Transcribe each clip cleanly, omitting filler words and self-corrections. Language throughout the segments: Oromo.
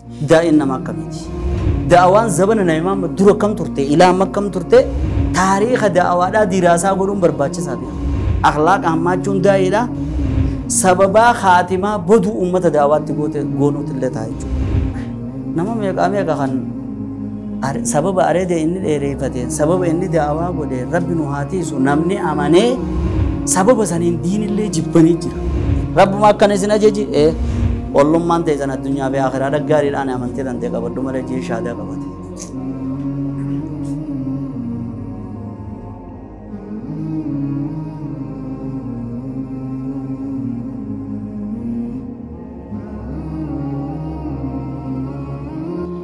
Daa'in nama akkamiiti? Da'awaan zabana namaa dura kam turte ilaa amma kam turte taariikha da'awaadhaa diraasaa godhuun barbaachisaa beeka. Akhlaaqa hammaachuun daa'iidha. Sababaa khaatimaa boduu uummata da'awaatti goonuutu illee ta'a jechuudha. Nama meeqaa meeqa kan sababa areeda inni dheereeffateen sababa inni da'awaa godheen rabbi nu haa tiisu namni amanee sababa saniin diinillee jibbanii jira. Rabbuma akkana isin ajaji ollummaan ta'e sana addunyaa fi akhiraa dhaggaariidhaan amantee tantee qabadhu malee jee shaadaa qabate.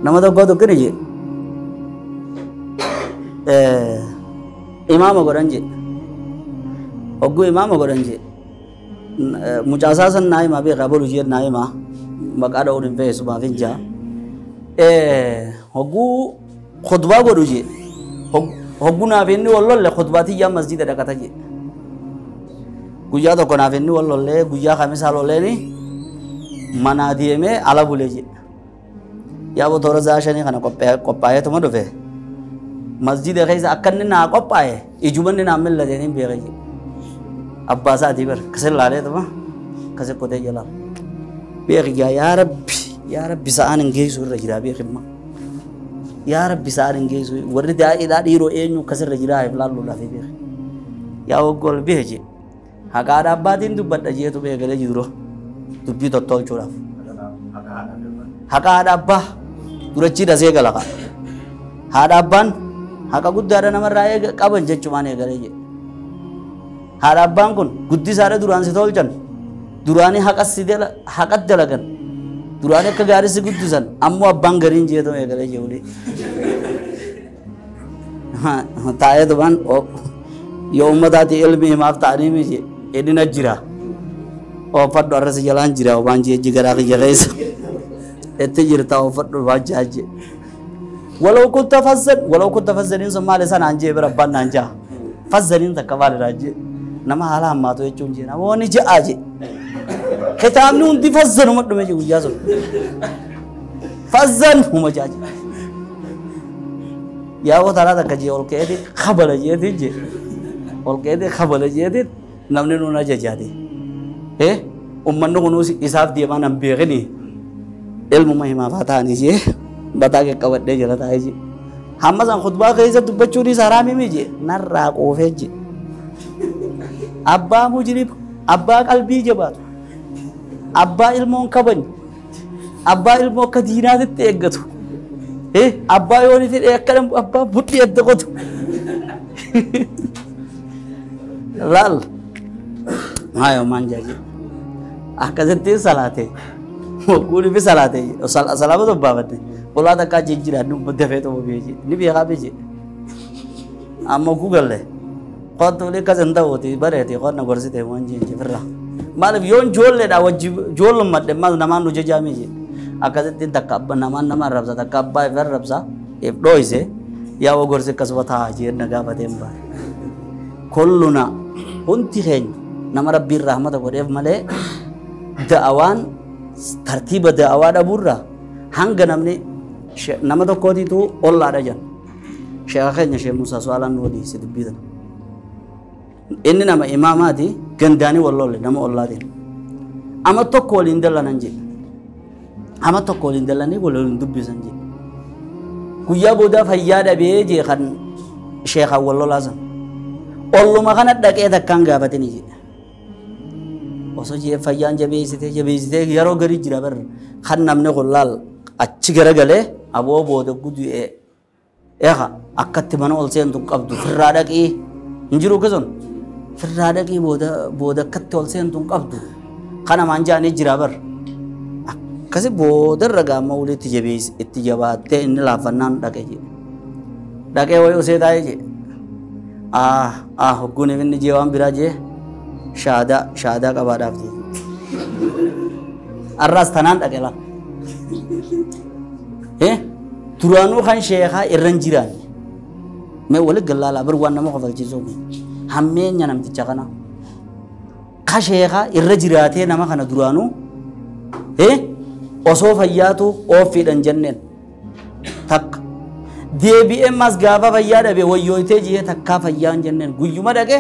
Nama tokko tokko ni jee imaama godhan jee hogguu imaama godhan jee mucaasaa san naa himaa beekaa boluu jee naa himaa maqaa dha'uun hin feesu maaf hin jaa hogguu khutbaa godhu jee hogguu naaf inni wal lolle khutbaa tiyyaa masjida dhaqata jee guyyaa tokko naaf inni wal lolle guyyaa kamisaa lolleeni manaa deemee ala bulee jee yaa toora zaa shanii kana qophaa'eetuma dhufe masjida keessa akka inni naa qophaa'e ijumanni naa millateen hin beeke jee abbaa isaatii bar kasin laaleetuma kasin qotee jalaa beeki gaa yaa rabbi sa'aan hin geessu irra jiraa beekimma yaa rabbi sa'aan hin geessu warri daa'iidhaa dhiiroo eenyu akkasirra jiraa if laalluudhaaf beeki yaa waggool beeke jee haqaadha abbaatiin dubbadha jeetu beekalee jiru dubbii tottolchuudhaaf haqa haadha abbaa durachi dasee galaqa haadha abbaan haqa guddaadha namarraa qaban jechumaan eegalee jee haadha abbaan kun guddisaadha duraan si tolchan duraanii haqat dalagan duraanii akka gaarii si guddisan ammoo abbaan gariin jeetuma eegalee jee wuli taa'ee dubaan yoo uummataati ilmi himaaf ta'anii miti inni jira oofadhu arrasi jalaan jira waan jee jigaraa kiyya keessa itti jirta oofadhu waan jaa jee walau kunta fazzan walau kunta fazzaniin sun maal isa naan jee bira abbaan naan jaa fazzaniin takka maal irraa jee nama haala hammaatu jechuun jee namoonni ja'a jee kitaabni hundi fazzanuma dhume jee guyyaa sun fazzan huma jaa jee yaa taraa takka jee ol ka'eeti kabala jeeti jee ol ka'eeti kabala jeeti namni nuun ajajaate ummanni kunuus isaaf deemaa nan beekini ilmuma himaafaa ta'anii jee bataa qaqqabadhee jala taa'ee jee hamma san khutbaa keessa dubbachuun isaa haraamii jee narraa qoofee jee abbaa mujrib abbaa qalbii jabaatu abbaa ilmoon kabajne abbaa ilmoo akka diinaatitti eeggatu abbaa yooni fedhe akka abbaa budhii adda qotu laal maayo maan jaaje akkasitti salaate wagguun fi salaate salaama tobbaafadde qolaa takkaa jijjiiraan nu dafee tokko beeje ni beekaa beeje amma gugalle qottu akkas hin ta'uuti bareeti qonna gorsite waan jee firra maaliif yoon ijoolleedha wajji ijoollummadhe maal namaan nu jajaamee jee akkasitti takka abba namaan nama arrabsa takka abbaa if arrabsa if dhooyse yaa woo gorsi akkasuma taa'aa jee na gaafatee hin baane kulluna hundi keenya nama rabbiin rahmata godheef malee da'awaan tartiiba da'awaa dhabuurraa hanga namni nama tokkootiitu ollaadha jan sheeka keenya shee Musaa Su'aalaan nu waliise dubbii tana inni nama imaamaati gandaanii wal lolle nama ollaatiin ama tokko waliin dallanan jedhe ama tokko waliin dallanii waliin dubbisan jedhe guyyaa boodaa fayyaa dhabee jee kan sheekaan wal lolaa san olluma kana dhaqee takkaan gaafatanii jedhe osoo jee fayyaan jabeessitee jabeessitee yeroo garii jira bar kan namni kun laal achi garagalee aboo booda gudu'ee eeqa akkatti mana ol seentu qabdu firraa dhaqii hin jiru akkasuma firraa dhaqii booda booda akkatti ol seentu qabdu kana maan jaanii jira bar akkasi booda irra gaama walitti jabeessi itti jabaattee inni laaffannaan dhaqee jedhe dhaqee wayii osee taa'ee jedhe hogguun inni jee waan biraa jee shaadaa qabaadhaaf jee arraas tanaan dhaqe laa duraanuu kan sheekaa irra hin jiraanne mee wali gallaalaa bir waan nama kofalchiisuu hammeenya namticha kana ka sheekaa irra jiraatee nama kana duraanuu Osoo fayyaatu ooffiidhan jenneen takka deebi'ee mas gaafa fayyaa dhabe wayyooytee jiyee takkaa fayyaa hin jenneen guyyuma dhaqe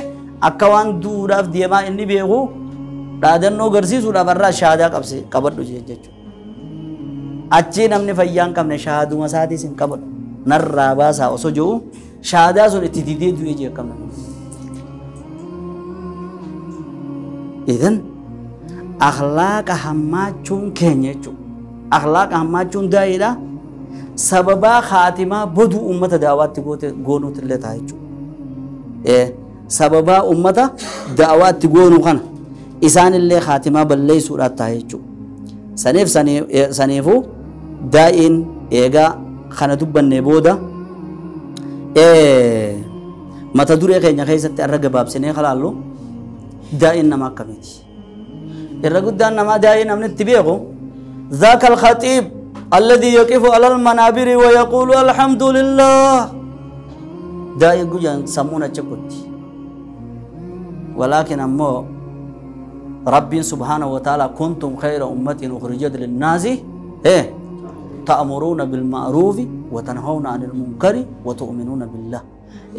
akka waan duudhaaf deemaa inni beeku dhaadannoo garsiisuudhaaf irraa shaadaa qabse qabadhu jechuudha. Achii namni fayyaa hin qabne shaaduma isaatiis hin qabadhu narraa baasaa osoo jiru shaadaa sun itti didee du'ee jee akkam namni. Idan akhlaaqa hammaachuun keenya jechuudha. Akhlaaqa hammaachuun daa'iidha. Sababaa khaatimaa boduu uummata daawaatti goonuutu illee ta'a jechuudha. Sababaa uummata daawaatti goonuu kana isaan illee khaatimaa balleessuudhaaf ta'a jechuudha. Saniif saniifuu daa'iin eegaa kana dubbannee booda mata duree keenya keessatti irra gabaabsinee kalaallu daa'iin nama akkamiiti? Irra guddaan namaa daa'ii namni itti beeku ذاك الخطيب الذي يقف على المنابر ويقول الحمد لله داعي قجان سمونا تشكوت ولكن أمو ربي سبحانه وتعالى كنتم خير أمة أخرجت للناس إيه تأمرون بالمعروف وتنهون عن المنكر وتؤمنون بالله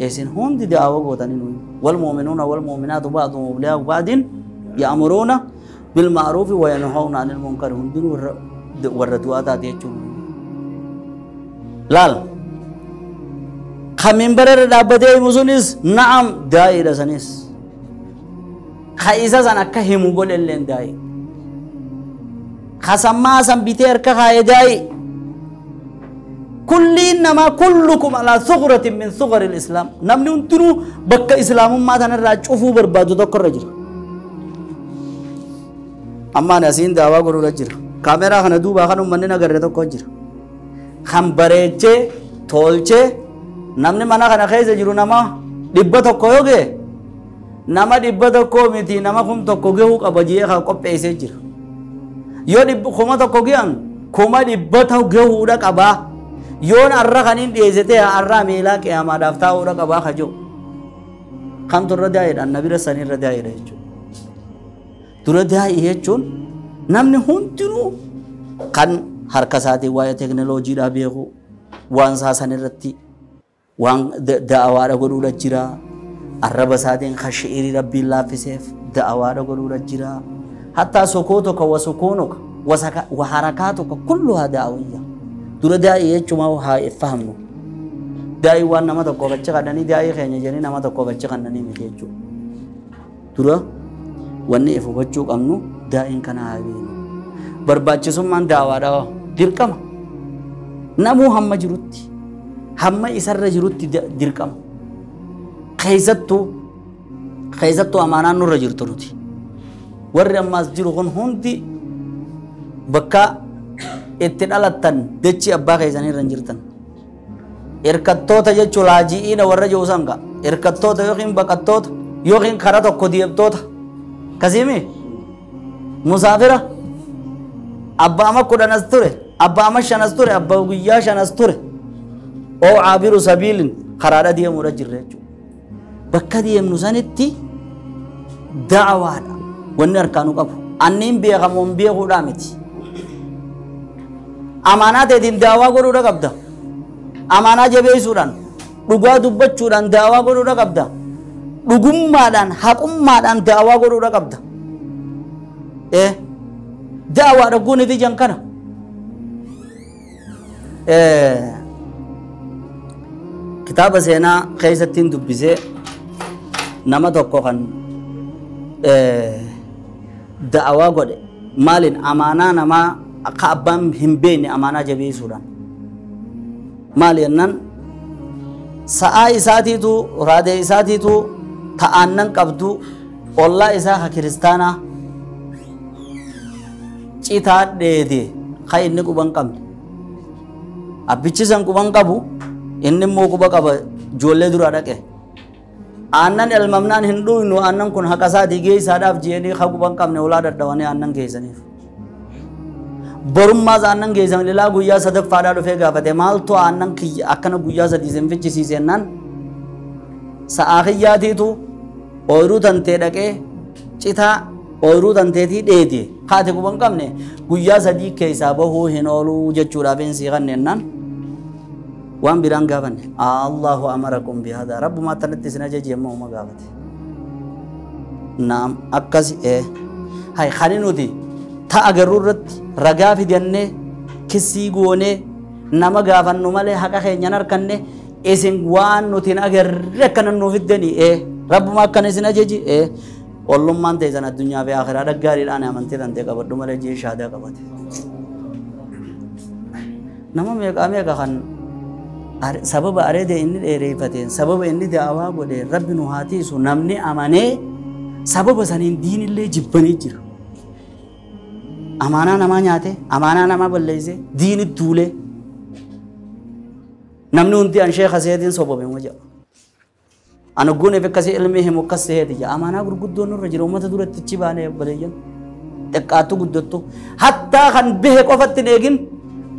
إذن هم دي دعوة والمؤمنون والمؤمنات بعضهم أولياء بعض يأمرون بالمعروف وينهون عن المنكر هم دون والردوات يجون لال خمين برر دابته مسونيس نعم دائرة سنيس خايسة سنة كهم قول اللين داي خسما سن بيتر كخاي داي كل إنما كلكم على ثغرة من ثغر الإسلام نمني انتنو بك إسلام ما تنرى شوفوا بربادو دكر رجل أما ناسين دعوة قولوا رجل كاميرا خنا دوبا خنو مننا قررتو كوجر خم بريتش تولچه نمني منا خنا خيز جرو نما دبتو كويوغي نما دبتو كوميتي نما خم تو كوغيو كبجيه خا كوبيسه جر يو دب خما تو كوغيان خما دبتو غيو دا قبا يون أرى خنين ديزته أرى ميلا قياما دافتا ورا قبا خجو خم تر داير النبي رساني رداير يجو تر داير يجون namni hundinuu kan harka isaatiin waa'ee teekinooloojiidhaa beeku waan isaa san irratti waan da'awaadha godhuudha jira. Arraba isaatiin kan shi'irii rabbiin laaffiseef da'awaadha godhuudha jira. Hattaa sokootoka wa sokoonoka wa harakaatoka kulluhaa da'awiyya. Dura daa'ii jechuun haa fahamnu. Daa'ii waan nama tokko bachi kadhanii daa'ii keenya jedhanii nama tokko bachi kadhanii miti jechuudha. Dura wanni if hubachuu qabnu daa'iin kana haa beeknu. Barbaachisummaan daawaadha dirqama. Namuu hamma jirutti hamma isarra jirutti dirqama. Keessattuu amaanaan nurra jirtu nuti. Warri ammaas jiru kun hundi bakka itti dhalattan dachii abbaa keessanii irra hin jirtan. Hirkattoota jechuun laaji'iina warra jiru san ga'a. Hirkattoota yookiin baqattoota yookiin karaa tokko deemtoota. Kasiimi? Musaafira abba ama 10 as ture abba ama 5 as ture abba guyyaa 5 as ture oo aabiru sabiilin karaadha deemuudha jirre jechuudha. Bakka deemnu sanitti da'awaadha wanni harkaanu qabu. Anniin beekamuun beekuudhaa miti. Amaanaa ta'eetiin da'awaa godhuudha qabda. Amaanaa jabeessuudhaan dhugaa dubbachuudhaan da'awaa godhuudha qabda. Dhugummaadhaan haqummaadhaan da'awaa godhuudha qabda. Da'awaa dhagguun ifi jan kana. Kitaaba seenaa keessattiin dubbisee nama tokko kan da'awaa godhe maaliin amaanaa namaa akka abbaan hin beekne amaanaa jabeessuudhaan. Maali jennaan sa'aa isaatiitu raadee isaatiitu ta'annan qabdu ollaa isaa ka kiristaanaa citaa dheedee kan inni quban qabne. Abbichi san quban qabu inni immoo quba qaba ijoollee dura dhaqe. Aannan elmamnaan hin dhuynu aannan kun haqa isaatii geessaadhaaf je'anii kan quban qabne olaa dadhabanii aannan geessaniif. Borummaas aannan geessan lilaa guyyaa sadaffaadhaa dhufee gaafate maaltu aannan akkana guyyaa sadii isin fichisiisennaan sa'aa kiyyaatiitu ooyiruu tantee dhaqee citaa Ooyiruu tanteetii dheete haati quban qabne guyyaa sadii keessaa bahuu hin ooluu jechuudhaaf hin siiqannennaan waan biraan gaafanne Allahu amarakum bihaadaa rabbumaa tanatti isin ajaji yemmuu uma gaafate. Naam akkas hay kan nuti ta'a garuu irratti ragaa fidannee kissii goonee nama gaafannu malee haqa keenyan harkanne isin waan nuti hin agarre akkana nuuf fiddanii rabbumaa akkana isin ajaji ollummaan ta'e sana addunyaa fi akhiraa dhaggaariidhaan amantii tantee qabadhu malee jee shaadaa qabate. Nama meeqa meeqa kan sababa areeda inni dheereeffateen sababa inni da'awaa godhee rabbi nu haa tiisu namni amanee sababa saniin diinillee jibbanii jira. Amaanaa namaa nyaate amaanaa namaa balleesse diini duulee namni hundi an sheekha seetiin sobame ma jedha. Ani guuneef akkasii ilmi himu akkas seeti jedha amaanaa gurguddoon nurra jira uummata duratti ichi baanee obboleeyyan xiqqaattu guddattu hattaa kan bahe qofatti hin eegin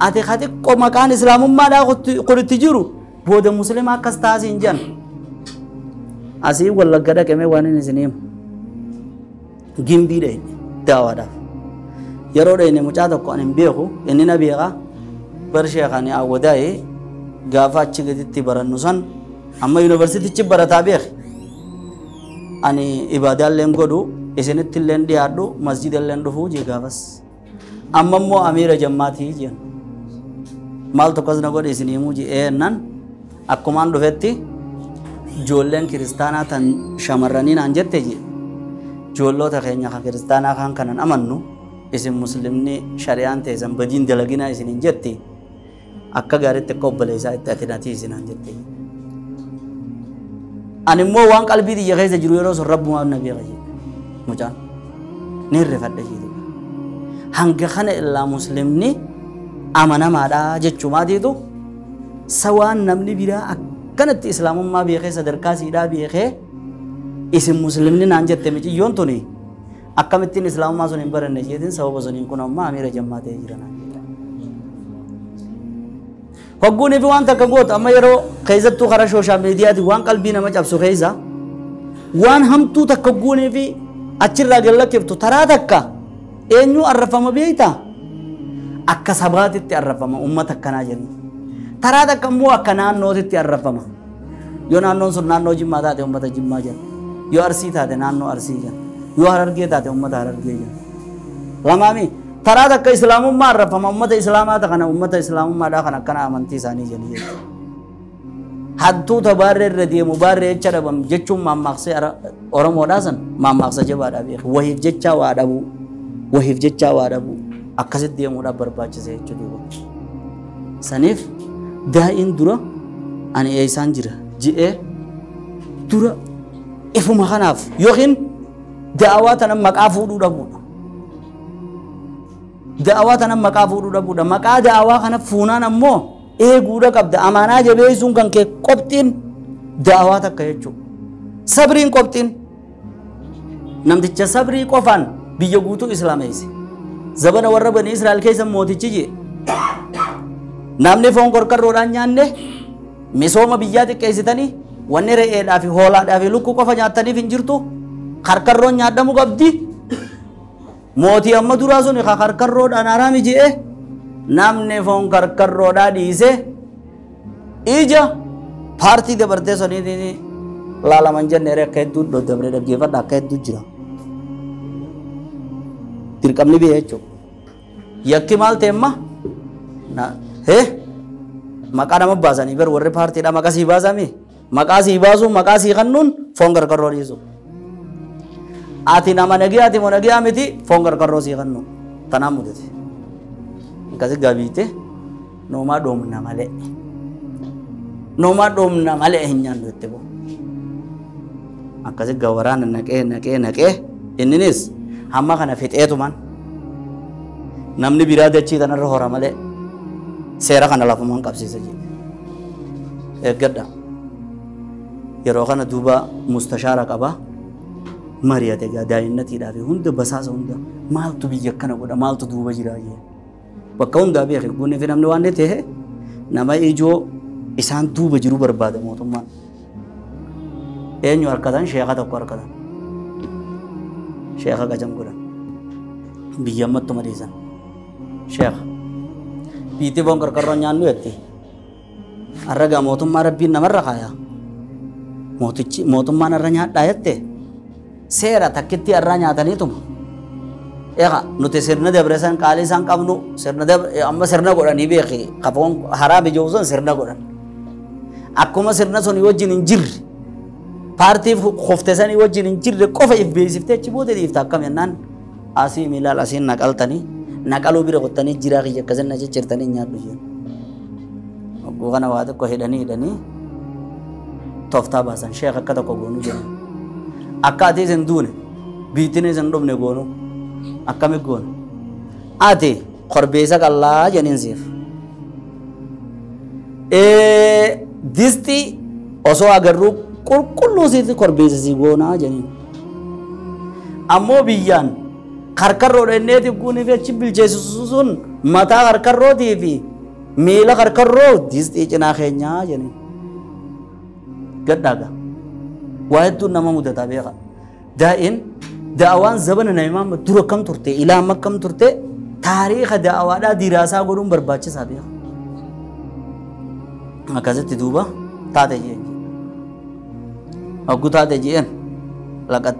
ati ka xiqqoo maqaan islaamummaadhaa kun itti jiru booda musliima akkas taasii hin jedhan. Asii wallagga dhaqamee waan inni isin himu gimbii dhayne daawaadhaaf. Yeroo dhayne mucaa tokko ani hin beeku inni na beeka bar sheekani awwadaa'ee gaafa achi gaditti barannu san amma yuunivarsiitichi barataa beeke ani ibaadaalleen godhu isinitti illeen dhiyaadhu masjidalleen dhufuu jee gaafas amma immoo amiira jammaatii jeen maal tokkos na godhe isin himuu jee nan akkumaan dhufetti ijoolleen kiristaanaa tan shamarranii naan jette jee ijoollota keenya kan kiristaanaa kan kanan amannu isin muslimni shari'aan teessan badiin dalaginaa isiniin jetti akka gaariitti akka obboleessaa itti ati natii isinaan jette. Ani immoo waan qalbii xiyya keessa jiru yeroo sun rabbumaaf na beeka jedhe mucaan ni hirrifadhe jedhe. Hanga kana illaa muslimni amanamaadha jechumaatiitu sawaan namni biraa akkanatti islaamummaa beekee sadarkaa siidhaa beekee isin muslimni naan jette miciyyoon tuni akkamittiin islaamummaa sun hin baranne jeetiin sababa suniin kun ammaa amiira jammaa ta'ee jira naan jedhe. Hogguunii fi waan takka gootu amma yeroo keessattuu karaa sooshaal miidiyaati waan qalbii nama cabsu keessa waan hamtuu takka hogguunii fi achirraa gad lakkiftu taraa takka eenyu arrafama beektaa akka sabaatitti arrafama uummata akkanaa jennu taraa takka immoo akka naannootitti arrafama yoo naannoon sun naannoo Jimmaa taate uummata Jimmaa jenna yoo Arsii taate naannoo Arsii jenna yoo Harargee taate uummata Harargee jenna lamaami taraa takka islaamummaa arrafama uummata islaamaa kana uummata islaamummaadhaa kan akkana amantii isaanii jedhanii jechuudha. Hattuuta baarree irra deemu baarree jecha dhabam jechuun mammaaksee Oromoodhaa san mammaaksa jabaadhaa beeku wahiif jechaa waa dhabuu wahiif jechaa waa dhabuu akkasitti deemuudhaaf barbaachise jechuudha. Saniif daa'iin dura ani eessaan jira ji'ee dura ifuma kanaaf yookiin da'awaa tana maqaa fuudhuu dhabuudha. Da'awaa tana maqaa fuudhuu dhabuudha. Maqaa da'awaa kana fuunaan ammoo eeguudha qabda. Amaanaa jabeessuun kan kee qophiin da'awaa takka jechuudha. Sabriin qophiin namticha sabrii qofaan biyya guutuu islaameesse. Zabana warra bani Israa'el keessa mootichi jee namni foon qorqorroodhaan nyaanne misooma biyyaa xiqqeessitanii wanni re'eedhaa fi hoolaadhaa fi lukkuu qofa nyaattaniif hin jirtu karkarroon nyaadhamuu qabdi. Mootii amma duraa sun karkarroodhaan haraami je'e namni foon karkarroodhaa dhiise ija paartii dabartee saniitiin laalaman jenne akka hedduu dabree dhaggeeffadha akka hedduu jira. Dirqamni biyya jechuudha. Yakki maal ta'e amma maqaa nama baasanii bar warri paartiidha maqaa sii baasami maqaa sii baasuu maqaa sii kennuun foon karkarroo dhiisu. Ati nama nagiyaati moo nagiyaa miti foon karkarroo sii kennu tanaan mudate. Akkasi gabiite noomaa dhoomna malee noomaa dhoomna malee hin nyaannu jette boo. Akkasi gawaraana naqee naqee naqee inninis hamma kana fixeetumaan namni biraa dachii tanarra hora malee seera kana lafumaan qabsiisa jedhe. Eeggadha. Yeroo kana duuba mustashaara qaba. Mari'ate egaa daa'innatiidhaa fi hunda basaasa hunda maaltu biyya akkana godha maaltu duuba jira jee. Bakka hundaa beeke gunni fi namni waan ta'e nama ijoo isaan duuba jiru barbaada mootummaan. Eenyu harkatan sheeka tokko harkatan. Sheeka qacam godhan. Biyya ammattuma dhiisan. Sheekh biitti foon karkarroo nyaannu jetti. Har'a gaa mootummaa rabbiin namarra kaaya. Mootichi mootummaan har'a nyaadhaa jette. Seera takkitti har'a nyaataniituma. Egaa nuti sirna dabre san qaalii isaan qabnu sirna dabre amma sirna godhanii beeki kafoon haraami jiru sun sirna godhan. Akkuma sirna sun wajjin hin jirre paartii kofte sanii wajjin hin jirre qofa if beeksiftee achi booda dhiifta akkam jennaan asii miilaal asiin naqaltanii naqaluu bira qottanii jiraa kiyya akkasin na ciccirtanii nyaadhu jeen. Hogguu kana waa tokko hidhanii hidhanii tooftaa baasan sheekh akka tokko goonuu jedhan. Akka ati isin duune biittiin isin dhumne goonuu akkami goonu ati korbeessa qallaa jedhaniin siif. Disti osoo agarruu qulqulluu siif korbeessa si goonaa jedhaniin. Ammoo biyyaan karkarroodha inneeti guunii fi achi bilcheessisu sun mataa karkarrootii fi miila karkarroo distii cinaa keenyaa jedhaniin. Gadhaaga waa hedduun nama mudataa beeka. Daa'in da'awaan zabana Nabi Muhammad dura akkam turte ilaa amma akkam turte taariika da'awaadhaa diraasaa godhuun barbaachisaa beeka. Akkasitti duuba taate jeen. Hogguu taate jeen laqad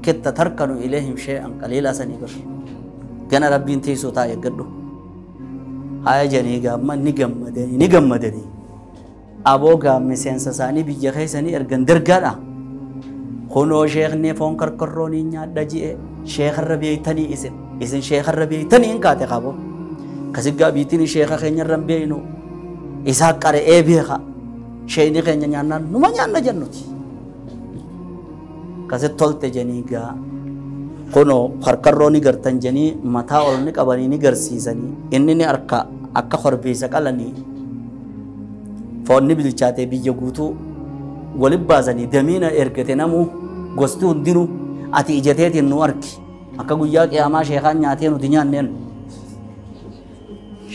kitta tarkanu ilayhim shay'an qaliilaa sanii bar. Gana rabbiin teessoo taa'e eeggadhu. Haya jedhanii gaamma ni gammadanii ni gammadanii. Aboo gaamme seensa isaanii biyya keessanii ergan dargaadha. Kunoo sheekni foon karkarroo ni nyaadha ji'e sheekarra beeytanii isin isin sheekarra beeytanii hin kaate qabo. Kasiggaa biitiin sheeka keenyarra hin beeynu isaa qara'ee beeka. Sheekni keenya nyaannaan numa nyaanna jennuti. Kasi tolte jedhanii gaa kunoo karkarroo ni gartan jedhanii mataa ol ni qabanii ni garsiisanii inni ni harka akka korbeessa qalanii foonni bilchaatee biyya guutuu walin baasanii damiina ergate namuu gosti hundinuu ati ijateetiin nu arki akka guyyaa qiyaamaa sheekaan nyaatee nuti nyaanneen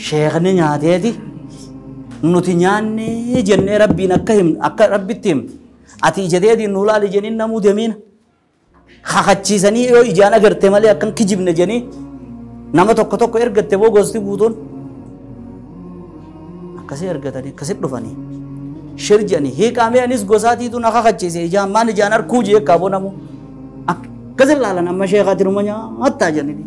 sheekni nyaateeti nuti nyaannee jennee rabbiin akka himnu akka rabbitti himnu ati ijateetiin nu laali jeniin namuu damiina kakachiisanii yoo ijaan agarte malee akkan kijibne jenii nama tokko tokko ergatte boo gosti guutuun akkasii ergatanii akkasii dhufanii. Shirjani hiikamee anis gosaatiitu na kakachiise ijaan maan ijaan arkuu jee qabu namu akkasin laalan amma sheekaatiin uma nyaattaa jedhanii.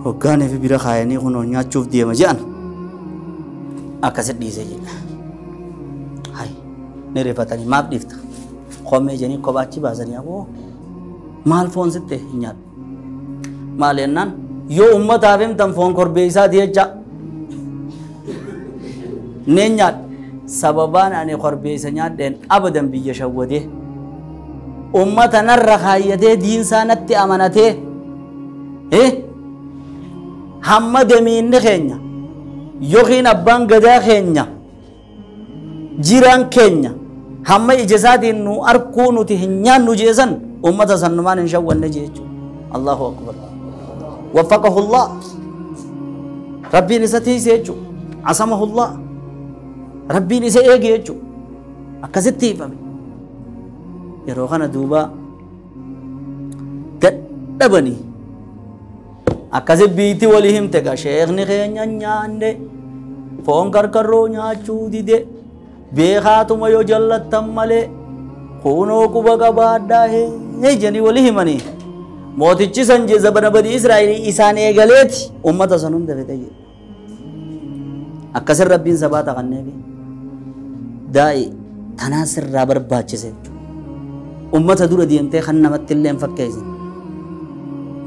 Hoggaanii fi bira kaayanii kunoo nyaachuuf deema jedhan akkasit dhiise jedha. Hai ni rifatanii maaf dhiifta koomee jedhanii kophaachi baasanii aboo maal foon sitte hin nyaadhu. Maal jennaan yoo uummataaf himtan foon korbeessaati jecha ni nyaadhu. Sababaan ani korbeessa nyaadheen abadan biyya shawwadee uummata narra kaayyatee diinsaa natti amanatee hamma damiinni keenya yookiin abbaan gadaa keenya jiraan keenya hamma ija isaatiin nu arkuu nuti hin nyaannu jeesan uummata sannumaan hin shawwanne jechuudha. Allahu akbar. Waffaqahu Allah. Rabbiin isa tiise jechuudha. Asamahu Allah. Rabbiin isa eege jechuudha. Akkasitti ifame. Yeroo kana duuba dadhabanii akkasi biitti walii himte gaa sheekni keenya nyaanne foon karkarroo nyaachuu dide beekaatuma yoo jallattan malee kunoo quba qabaadhaa hee jedhanii walii himanii mootichi san zabana banii Israa'elii isaan eegaleeti uummata san hunda fite jedhe. Akkasin rabbiin sabaata kanneefi daa'i tanaa sirraa barbaachise jechuudha. Uummata dura deemtee kan namatti illee hin fakkeessin.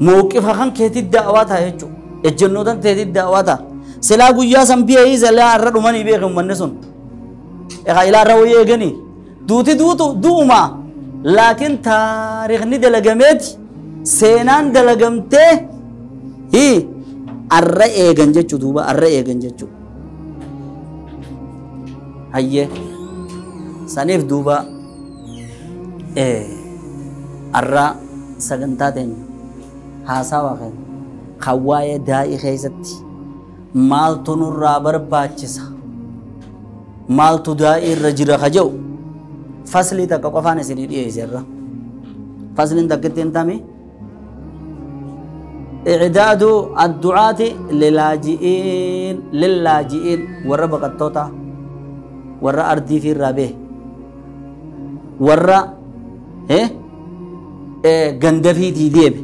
Mawqifa kan keetii da'awaa ta'a jechuudha. Ejjennoo tan teetii da'awaa ta'a. Silaa guyyaa san biyya silaa irra dhumanii beeku uummanni sun. Egaa ilaa irra wayii eeganii duuti duutu du'uma laakiin taarikhni dalagameeti seenaan dalagamtee arra eegan jechuudha duuba arra eegan jechuudha. Hayyee saniif duuba arra sagantaa teenya haasawaa keenya kan waa'ee daa'ii keessatti maaltu nurraa barbaachisa maaltu daa'ii irra jira ka jedhu faslii takka qofaan isinii dhiyeesse irra fasliin takka ittiin tami إعداد الدعاة للاجئين للاجئين ورا بقطوطة ورا أرضي في الرابع ورا إيه غندفي تيديب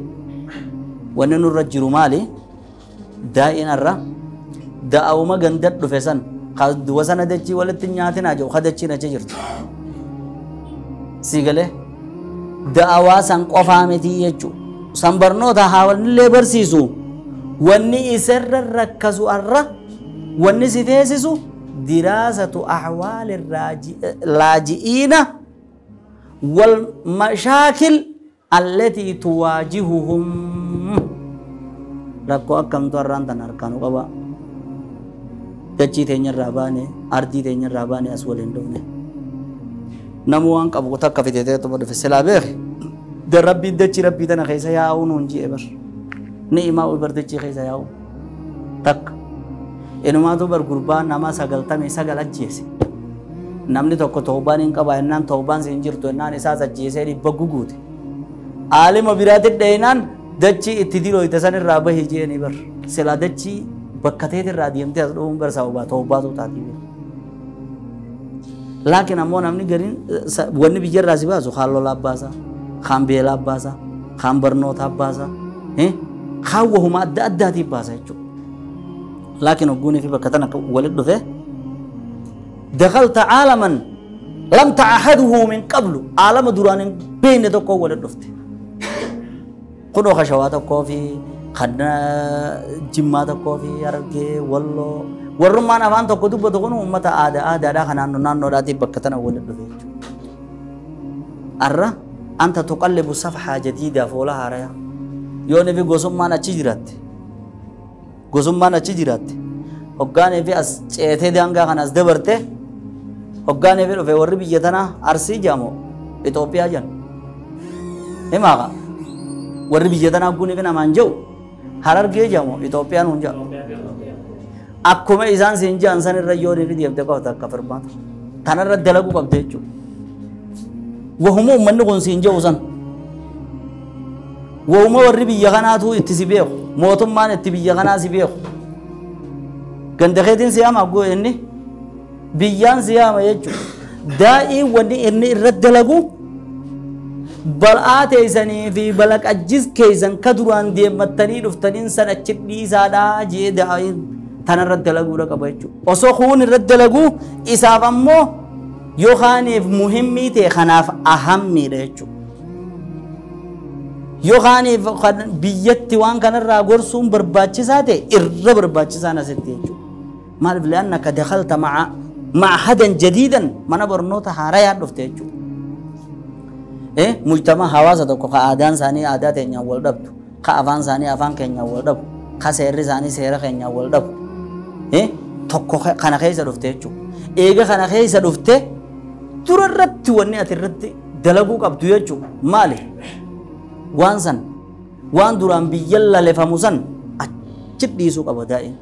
ونن الرجل مالي دائن الرا دعوما غندت رفسن قد وسنة دتشي ولا تنياتنا جو خدتشي نجرت سيقله دعوا سان قفامتي يجو سنبرنوتا حاول اللي برسيسو واني يسر ركزو الرا واني سفيسسو دراسة أحوال اللاجئين والمشاكل التي تواجههم ركو أكم توران تنركانو قبا دچي تينير راباني أرضي تينير راباني أسولين دونه نموان قبو تكا في تيتي تبر في السلابيخ در ربي دچي ربي تنا خيسا ياو نونجي إبر نئما إبر دچي خيسا ياو تك إنما تو بر قربان نما سغلتا مي سغل أجيسي نمني توكو توبان إن قبا إنان توبان سنجر تو إنان إساس أجيسي ربقو قوتي عالم برات الدينان دچي اتديرو اتسان الرابه هجي إبر سلا دچي بكتيت الراديم تيز لهم بر سوبا توبا تو تاتي بر لكن أمون أمني قرين وني بيجر راسي باسو خالو لاباسا خام بيلا باسا خام برنوتا باسا إيه خاوه ما أدى أدى تي باسا يجو لكن أقولني في بكتنا ولد ذا دخلت عالما لم تعهده من قبل عالم دوران بين تكو ولد دفت قدو خشوات كوفي خدنا جمات كوفي أرجع والله والرمان أفان تكو دب تكونوا أمتا آدا آدا دا خنانو نانو راتي بكتنا ولد دفت أرى أنت تقلب صفحة جديدة فولا هرايا يوني في غوسمان أتشجرات غوسمان أتشجرات وقاني في أس تي دانغا خناس دبرته وقاني في في وربي بيجتنا أرسي جامو إثيوبيا جن إماغا وربي بيجتنا قوني في نمانجو هرر جي جامو إثيوبيا نونجا أكوم إنسان سينجا إنسان الرجوري في ديب دكوا تكفر بات تنرى دلقو قبضة وهم من نكون سينجا وزن وهم وربي يغناتو اتسبيه موتم ما نتبي يغنا سبيه غندخيتين سيام أقول إني بيان سيام يجو دائي وني إني الرد لقو بلآت إذني في بلك أجز كيزن كدران دي متني رفتنين سنة تشدي سادا جي دائي تنرد لقو ركبه يجو وصخون الرد لقو إسافمو يوخانيف مهمي تي خناف أهمي ريچو يوخانيف بيت وان كان الراغورسون برباچسا تي إر برباچسا نستي يجو مالف لأنك دخلت مع معهدا جديدا من برنوتا هارايا دفت يجو إيه مجتمع حواسة تو كا آدان ساني عادات نيا ولدب كا أفان ساني أفان كنيا ولدب كا سير ساني سير كنيا ولدب إيه توكو خنا خيسا دفت يجو إيجا خنا خيسا دفت تررت وني أترت دلقو قبضو يجو مالي وانسان وان دوران بيلا لفموسان أجد ديسو قبضائين